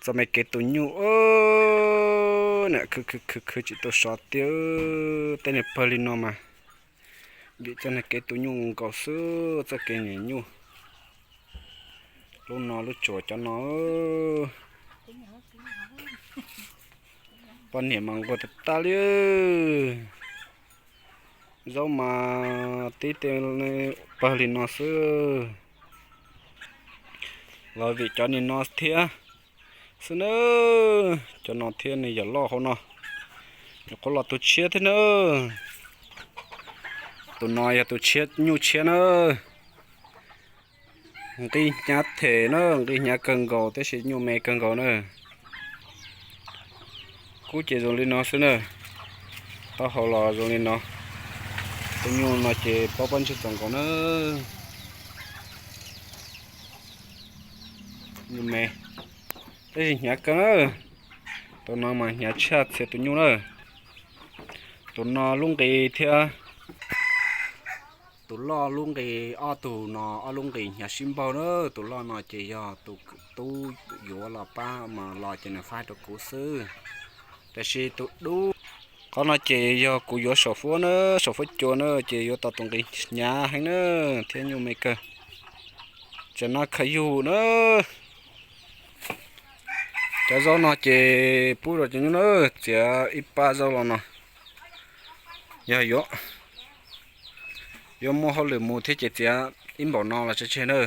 Txoj me kev tus nyuj, niam khwv khwv khwv khwv tsis tau sov tiag. Tej niag pawg li no mas vim txoj niag kev tus nyuj nkaus xwb, txoj kev nyuam nyuj. Lub no lub tsuas cov no, poj niam mas nquag tag tag li. Zaub mas tib tej pawg li no xwb, los vim cov niag no thiab xwb na. Cov no thiab nws yog loj hauv no, nyuam qhuav los tus tshiab thiab na. Tus no yog tus tshiab, nyuj tshiab na. Nqi hnyav them na, nqi hnyav kawg nkaus tab sis nyuj me kawg nkaus na. Kub ces zoo li no xwb na, taub hau los zoo li no. Tus nyuj no ces pob pob ntseg txaus nkaus na. Nyuj me, tab sis hnyav kawg na. Tus no mas hnyav tshaj txhia tus nyuj na. Tus no lub nqi thiab tus loj lub nqi, ob tug no ob lub nqi hnyav sib npaug na. Tus loj no ces yog tus tub yuav los pab mas los ces nws faib rau kuv xwb. Tab sis tus dub, qhov no ces yog kuv yuav saum fuab na, saum fuab cua na, ces yuav tau tus nqi hnyav heev na, thiab nyuj me kawg. Tsam no khaws yug na. Cov zaub no ces pub rau cov nyuj na, txiav ib pab zaub los no. Yog yuav, yuav muaj hauj lwm mus thiab ces txiav ib npaum no los tseg tseg na.